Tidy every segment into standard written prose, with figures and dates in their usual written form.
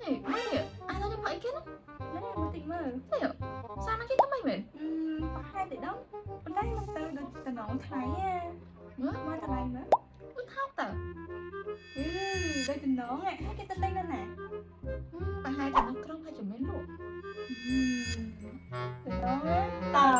នេះមើលនេះអាយខ្ញុំផឹកអីគេណា ណែមើលតិចមើល នេះសារណាគេថ្មីមែន អឺប្រហែលតិចដងប៉ុន្តែមកទៅដូចតំណងថ្លៃហ៎ មើល មើលតម្លៃមើល អឺថោកតើ អឺដូចតំណងហ៎ហើយគេទៅទិញនៅណា ប្រហែលជានៅក្រុងហើយជំនាញលក់ តំណងតើ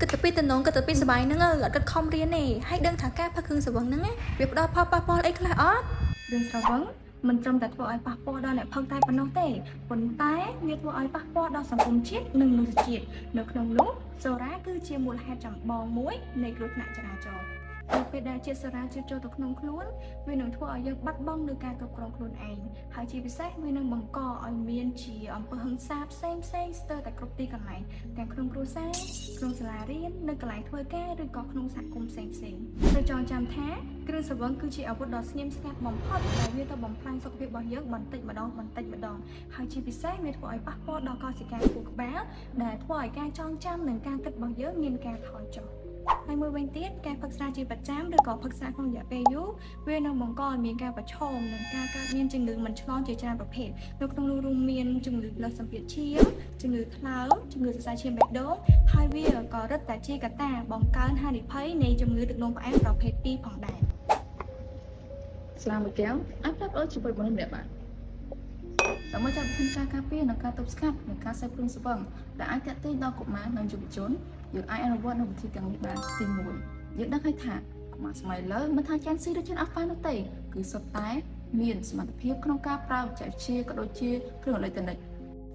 គិតទៅពីតំណងគិតទៅពីសបាយហ្នឹងអត់គិតខំរៀនទេហើយដឹងថាការផឹកគ្រឿងស្រវឹងហ្នឹងវាផ្ដល់ផលប៉ះពាល់អីខ្លះអត់ គ្រឿងស្រវឹងមិនត្រឹមតែធ្វើឲ្យប៉ះពាល់ដល់អ្នកផឹកតែប៉ុណ្ណោះទេប៉ុន្តែវាធ្វើឲ្យប៉ះពាល់ដល់សង្គមជាតិនិងមនុស្សជាតិនៅក្នុងនោះសូរ៉ាគឺជាមូលហេតុចម្បងមួយនៃគ្រោះថ្នាក់ចរាចរណ៍នៅពេលដែលជាតិសូរ៉ាជ្រាបចូលទៅក្នុងខ្លួនវានឹងធ្វើឲ្យយើងបាត់បង់នូវការគ្រប់គ្រងខ្លួនឯងហើយជាពិសេសវានឹងបង្កឲ្យមានជាអំពើហិង្សាផ្សេងផ្សេងៗស្ទើរតែគ្រប់ទីកន្លែងទាំងក្នុងគ្រួសារក្នុងសាលារៀននៅកន្លែងធ្វើការឬក៏ក្នុងសហគមន៍ផ្សេងផ្សេងៗត្រូវចងចាំថាគ្រឿងស្រវឹងគឺជាអាវុធដ៏ស្ងៀមស្ងាត់បំផុតដែលវាទៅបំផ្លាញសុខភាពរបស់យើងបន្តិចម្ដងបន្តិចម្ដងហើយជាពិសេសវាធ្វើឲ្យប៉ះពាល់ដល់កោសិកាខួរក្បាលដែលធ្វើឲ្យការចងចាំនិងការគិតរបស់យើងមានការថយចុះហើយមួយវិញទៀតការផឹកស្រាជាប្រចាំឬក៏ផឹកស្រាក្នុងរយៈពេលយូរវានឹងបង្កឲ្យមានការប្រឈមនិងការកើតមានជំងឺមិនឆ្លងជាច្រើនប្រភេទនៅក្នុងនោះរួមមានជំងឺលើសសម្ពាធឈាមជំងឺថ្លើមជំងឺសរសៃឈាមបេះដូងហើយវាក៏រឹតតែជាកត្តាបង្កើនហានិភ័យនៃជំងឺទឹកនោមផ្អែមប្រភេទ2ផងដែរ ស្លាមួយកែវអាចផ្លាស់ប្ដូរជីវិតមនុស្សម្នាក់បានដើម្បីចាត់វិធានការការពារនិងការទប់ស្កាត់នៃការសេពគ្រឿងស្រវឹងដែលអាចទាក់ទាញដល់កុមារនិងយុវជនយើងអាចអនុវត្តនូវវិធីទាំងនេះបានទី1យើងដឹងហើយថាកុមារសម័យឥឡូវមិនថា Gen Z ឬ Gen Alpha នោះទេគឺសុទ្ធតែមានសមត្ថភាពក្នុងការប្រើបច្ចេកវិទ្យាក៏ដូចជាគ្រឿងអេឡិចត្រូនិក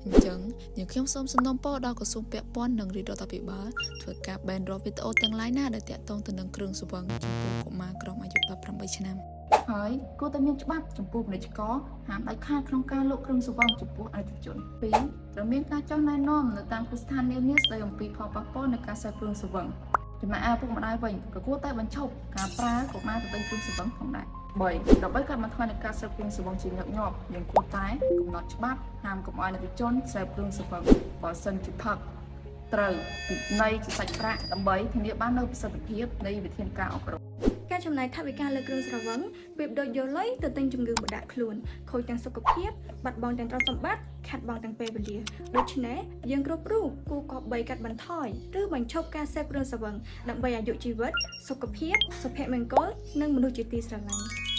អញ្ចឹងយើងខ្ញុំសូមសំណូមពរដល់ក្រសួងពាក់ព័ន្ធនិងរាជរដ្ឋាភិបាលធ្វើការបែនរាល់វីដេអូទាំងឡាយណាដែលទាក់ទងទៅនឹងគ្រឿងស្រវឹងចំពោះកុមារក្រោមអាយុ18ឆ្នាំ ហើយគួរតែមានច្បាប់ចំពោះពាណិជ្ជករហាមដាច់ខាតក្នុងការលក់គ្រឿងស្រវឹងចំពោះអតិថិជន2ត្រូវមានការចុះណែនាំនៅតាមគ្រឹះស្ថាននានាស្តីអំពីផលប៉ះពាល់នៃការសេពគ្រឿងស្រវឹងចំណែកឯឪពុកម្ដាយវិញក៏គួរតែបញ្ឈប់ការប្រើកុមារទៅទិញគ្រឿងស្រវឹងផងដែរ3ដើម្បីកាត់បន្ថយនៃការសេពគ្រឿងស្រវឹងជាញឹកញាប់យើងគួរតែកំណត់ច្បាប់ហាមកុំឲ្យអតិថិជនសេពគ្រឿងស្រវឹងបើសិនជាផឹកត្រូវពិន័យជាសាច់ប្រាក់ដើម្បីធានាបាននូវប្រសិទ្ធភាពនៃវិធានការអប់រំ ការចំណាយថវិកាលើគ្រឿងស្រវឹងប្រៀបដូចយកលុយទៅទិញជំងឺមកដាក់ខ្លួនខូចទាំងសុខភាពបាត់បង់ទាំងទ្រព្យសម្បត្តិខាត់បង់ទាំងពេលវេលាដូច្នេះយើងគ្រប់រូបគួរគប្បីកាត់បន្ថយឬបញ្ឈប់ការសេពគ្រឿងស្រវឹងដើម្បីអាយុជីវិតសុខភាពសុភមង្គលនិងមនុស្សជាទីស្រឡាញ់។